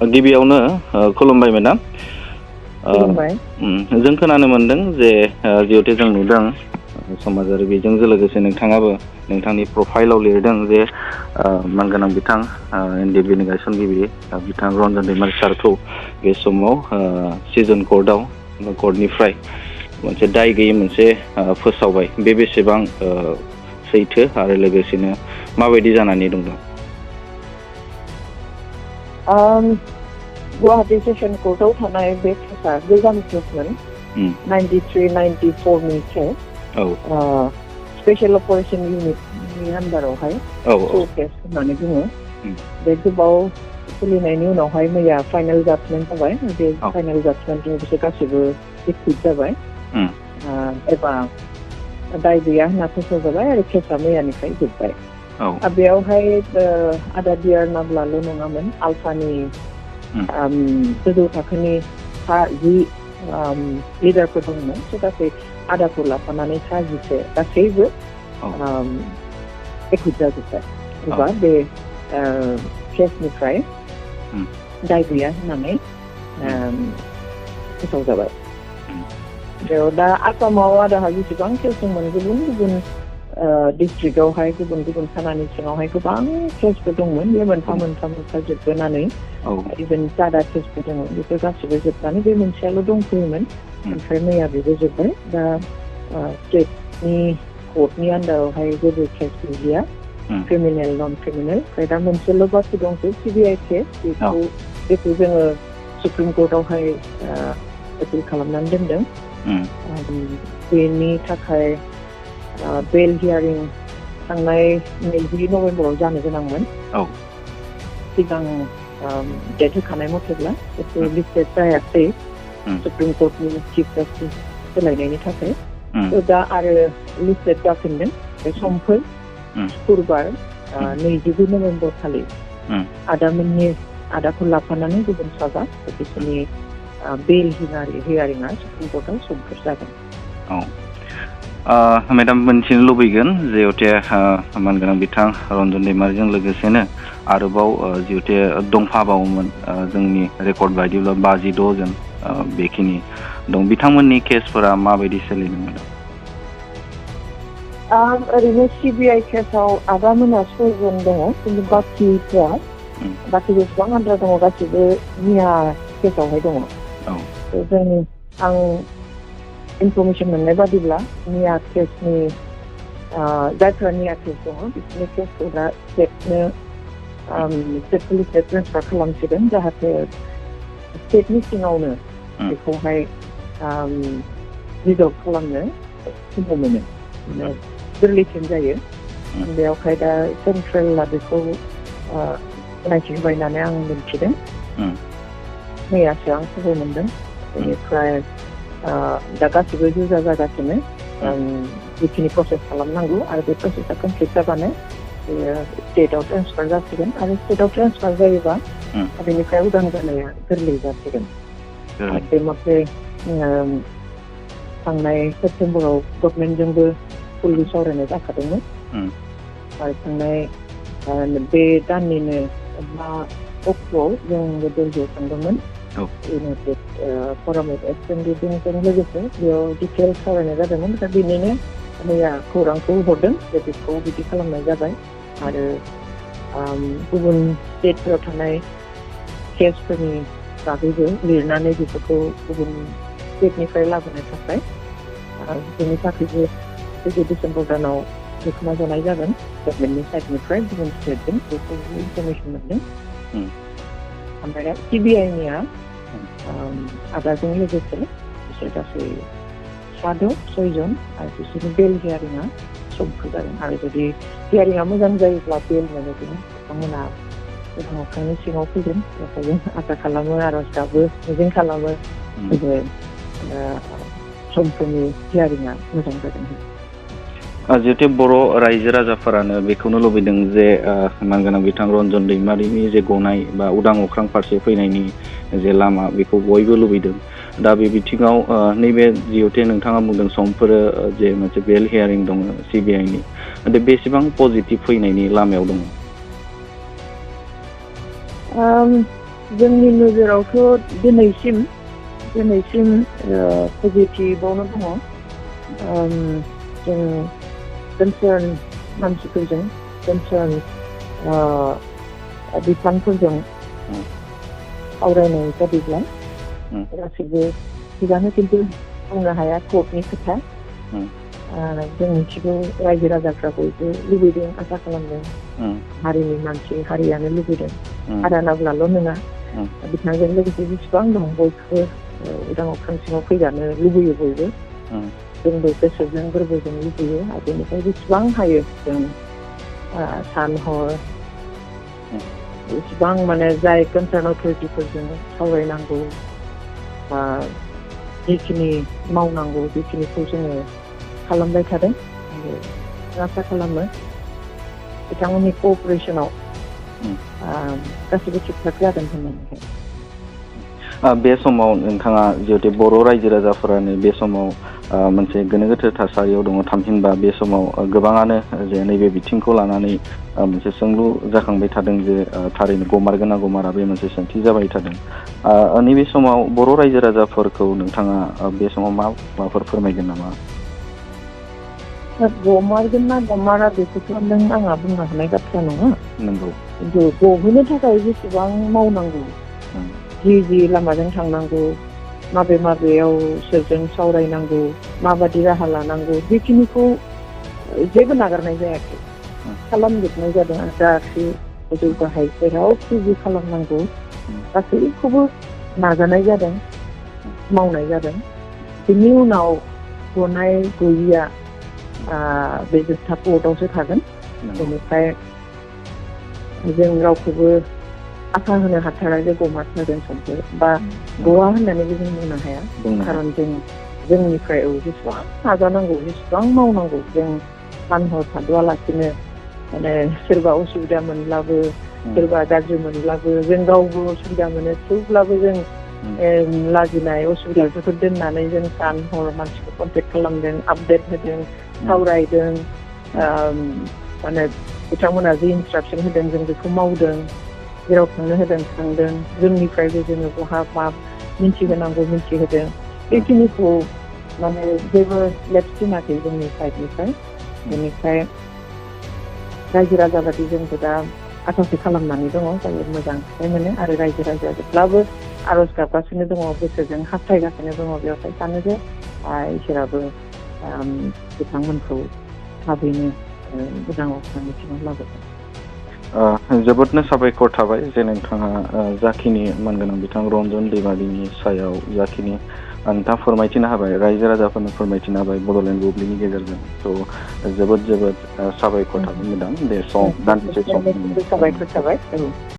गिबियावनो खुलुमबाय मेडाम। खुलुमबाय। जों खोनानो मोनदों जे जिहेतु जों नुदों समाजारि बिजोंजों लोगोसे नोंथाङाबो नोंथांनि प्रफाइलाव लिरदों जे मानगोनां बिथां एनडिएफबिनि गायसनगिरि बिथां रन्जन दैमारि सारखौ बे समाव सिजन कर्टनिफ्राय मोनसे दाय गैयै मोनसे फोसावबाय। बे बेसेबां सैथो आरो लोगोसेनो माबायदि जानानै दं? गुवाहाटी सेसन कर्टआव थानाय बे केसा गोजाम केसमोन 93-94 नि केस। स्पेशल अपारेशन इउनिटनि आन्दारावहाय केस होननानै बुङो। बे गोबाव सोलिनायनि उनावहाय मैया फाइनाल जाजमेन्ट जाबाय। बे फाइनाल जाजमेन्टजों बिसोर गासैबो एक्टिभ जाबाय एबा दाय गैया होनना फोसावजाबाय आरो केसा मैयानिफ्राय जोब्बाय। बेयावहाय आदा डिआर नाब्लाल' नङामोन, आल्फानि गोजौ थाखोनि 10 लिडारफोर दंमोन। गासै आदाखौ लाफानानै 10 गासैबो एक्टिभ जाजोब्बाय एबा बे केसनिफ्राय दाय गैया होननानै फोसावजाबाय। बेयाव दा आसामाव आदाहा जेसेबां केस दंमोन गुबुन गुबुन डिस्ट्रिक्टआवहाय गुबुन गुबुन थानानि सिङावहाय गोबां केसफोर दंमोन। बे मोनफा मोनफा जोबबोनानै इभेन जादा केसफोर दङ बेफोर गासिबो जोबनानै बे मोनसेयाल' दंफैयोमोन। ओमफ्राय मैया बेबो जोब्बाय। दा स्टेटनि कर्टनि आन्दारावहाय जेबो केस गैलिया, क्रिमिनेल नन क्रिमिनेल। ओमफ्राय दा मोनसेल' बाखि दंसै सिबिआइ केस। बेखौ जोङो सुप्रिम कर्टआवहाय एपिल खालामनानै दोनदों। बेनि थाखाय बेल हियारिं थांनाय 20 नभेम्बराव जानो गोनांमोन। सिगां डेट होखानाय मथेब्ला बेखौ लिस्टेड जायासै सुप्रिम कर्टनि चिफ जास्टिस सोलायनायनि थाखाय। दा आरो लिस्टेड जाफिनदों बे समफोर शुक्रबार 29 नभेम्बर खालि आदाखौ लाफानानै गुबुन साबा बिसोरनि बेल हियारिंआ सुप्रिम कर्टआव समफोर जागोन। मेडाम मोनथिनो लुबैगोन जिहेतु मानगोनां बिथां रन्जन दैमारिजों लोगोसेनो आरोबाव जिहेतु दंफाबावोमोन जोंनि रेकर्ड बायदिब्ला 56 जन बेखिनि दं। बिथांमोननि केसफोरा माबायदि सोलिदों मेडाम? ओरैनो सिबिआइ केसाव आदामोना 6 जन दङ, खिन्थु बाखि जेसेबां आद्रा दङ गासिबो मिया केसावहाय दङ। आं इनफरमेसन मोननाय बादिब्ला मिया केसनि जायफोरा मिया केस दङ बिसोरनि केसखौ दा स्टेट पुलिसनो ट्रेन्सफार खालामसिगोन, जाहाथे स्टेटनि सिङावनो बेखौहाय रिजल्भ खालामनो खाबु मोनो, गोरलैसिन जायो। बेयावहाय दा सेन्ट्रेला बेखौ नायथिबाय होननानै आं मिन्थिदों। मैयासो आं खबर मोनदों। बेनिफ्राय दा गासिबो जुजा जागासिनो जिखिनि प्रसेस खालामनांगौ आरो बे प्रसेसा कमप्लिट जाबानो बेयो स्टेटआव ट्रेन्सफार जासिगोन आरो स्टेटआव ट्रेन्सफार जायोबा बेनिफ्राय उदां जानाया गोरलै जासिगोन। बे मथे थांनाय सेप्तेम्बराव गभर्नमेन्टजोंबो फुललि सावरायनाय जाखादोंमोन आरो थांनाय बे दाननिनो 5 अक्ट'आव जोंबो दिल्लीयाव थांदोंमोन। इउनाइटेड फरामाइखव एसेम्बलिजों लोगोसे बेयाव डिटेल सावरायनाय जादोंमोन। दा बेनिनो मैया खौरांखौ हरदों जे बेखौ बिदि खालामनाय जाबाय आरो गुबुन स्टेटफोराव थानाय केसफोरनि बागैबो लिरनानै बेफोरखौ गुबुन स्टेटनिफ्राय लाबोनो थाखाय बेनि थाखायबो फैगौ डिसेम्बर दानाव बेखौ जानाय जागोन गभर्नमेन्टनि साइडनिफ्राय गुबुन स्टेटजों बेखौ इनफरमेसन मोनदों। ओमफ्राय दा सिबिआइनिया आदाजों लोगोसे बिसोर गासै 6 जन आरो बिसोरनि बेल हियारिंआ समफोर जागोन आरो जुदि हियारिंआ मोजां जायोब्ला बेल मोनोब्ला बिथांमोना गोबां अखानि सिङाव फैगोन। बेखायनो आसा खालामो, आरज गाबो, मिजिं खालामो जे समफोरनि हियारिंआ मोजां जागोन। जिहेतु बर' रायजो राजाफोरानो बेखौनो लुबैदों जे मानगोनां बिथां रन्जन दैमारिनि जे गनाय बा उदां अख्रां फारसे फैनायनि जे लामा बेखौ बयबो लुबैदों। दा बे बिथिङाव नैबे जिहेतु नोंथाङा बुंदों समफोर जे मोनसे बेल हियारिं दङ सिबिआइनि, दा बेसेबां पजिटिभ फैनायनि लामायाव दङ? जोंनि नोजोरावथ' दिनैसिम पजिटिभआवनो दङ। जों कनसार्न मानसिफोरजों कनसार्न बिफानफोरजों सावरायनाय बादिब्ला गासैबो थिगानो, खिन्थु बुंनो हाया कर्टनि खोथा। जों मिथिगौ रायजो राजाफ्रा बयबो लुबैदों, आसा खालामदों, हारिनि मानसि हारियानो लुबैदों। आदा नाब्लाल' नङा, बिथांजों लोगोसे जेसेबां दं बयबो उदां अख्रां सिङाव फैजानो लुबैयो बयबो। जोंबो गोसोजों गोरबोजों लुबैयो आरो बेनिफ्राय जेसेबां हायो जों सान हर एसेबां माने जाय कनसार्न अथरिटिफोरजों सावरायनांगौ बा जिखिनि मावनांगौ बेखिनिखौ जोङो खालामबाय थादों आरो आसा खालामो बिथांमोननि कअपारेसनाव गासैबो थिग थाक जागोन होननानैहाय। बे समाव नोंथाङा जिहेतु बर' रायजो राजाफोरानो बे समाव मोनसे गोनो गोथो थासारियाव दङ, थामहिनबा बे समाव गोबाङानो जे नैबे बिथिंखौ लानानै मोनसे सोंलु जाखांबाय थादों जे थारैनो गमारगोन ना गमारा, बे मोनसे सोंथि जाबाय थादों। नैबे समाव बर' रायजो राजाफोरखौ नोंथाङा बे समाव माबाफोर फोरमायगोन नामा? गमारगोन ना गमारा बेखौथ' नों आंहा बुंनो हानाय बाथ्रा नङा। नंगौ। खिन्थु गहोनो थाखाय जेसेबां मावनांगौ, जि लामाजों थांनांगौ, माबेयाव सोरजों सावरायनांगौ, माबादि राहा लानांगौ, बेखिनिखौ जेबो नागारनाय जायाखै, खालामजोबनाय जादों। गासै गोजौ गाहाय जेरावखि जि खालामनांगौ गासैखौबो नाजानाय जादों, मावनाय जादों। बेनि उनाव गनाय गैयिया बे जोबथा कर्टआवसो थागोन। बेनिफ्राय जों रावखौबो आसा होनो हाथारा जे गमारथारगोन समफोर बा गवा होननानैबो जों बुंनो हाया। खारन जोंनिफ्राय जेसेबां नाजानांगौ, जेसेबां मावनांगौ, जों सान हर थाद'आलासिनो माने सोरबा उसुबिदा मोनब्लाबो, सोरबा गाज्रि मोनब्लाबो, जों गावबो उसुबिदा मोनो, थेवब्लाबो जों लाजिनाय उसुबिदाफोरखौ दोननानै जों सान हर मानसिखौ कन्टेक्ट खालामदों, आपडेट होदों, सावरायदों। माने बिथांमोना जि इन्सट्राक्सन होदों जों बेखौ मावदों, जेराव थांनो होदों थांदों, जोंनिफ्रायबो जोङो बहा मा मिन्थिहोनांगौ मिन्थिहोदों। बेखिनिखौ माने जेबो लेप्स दोनाखै जोंनि साइडनिफ्राय। बेनिफ्राय रायजो राजा बादि जोंबो दा आसासो खालामनानै दङ, जोबोद मोजां फिथाइ मोनो आरो रायजो राजाया जेब्लाबो आर'ज गाबगासिनो दङ, गोसोजों हास्थायगासिनो दङ। बेवहाय सानो जे इसोराबो बिथांमोनखौ थाबैनो उदां अख्रांनि सिङाव लाबोगोन। जोबोदनो साबायखर थाबाय जे नोंथाङा जाखिनि मानगोनां बिथां रन्जन दैमारिनि सायाव जाखिनि नोंथाङा फोरमायथिनो हाबाय, रायजो राजाफोरनो फोरमायथिनो हाबाय बड'लेण्ड बुब्लिनि गेजेरजों। थ' जोबोद साबायखर थाबाय मेडाम। बे सम दान्दिसे सम साबायखर थाबाय।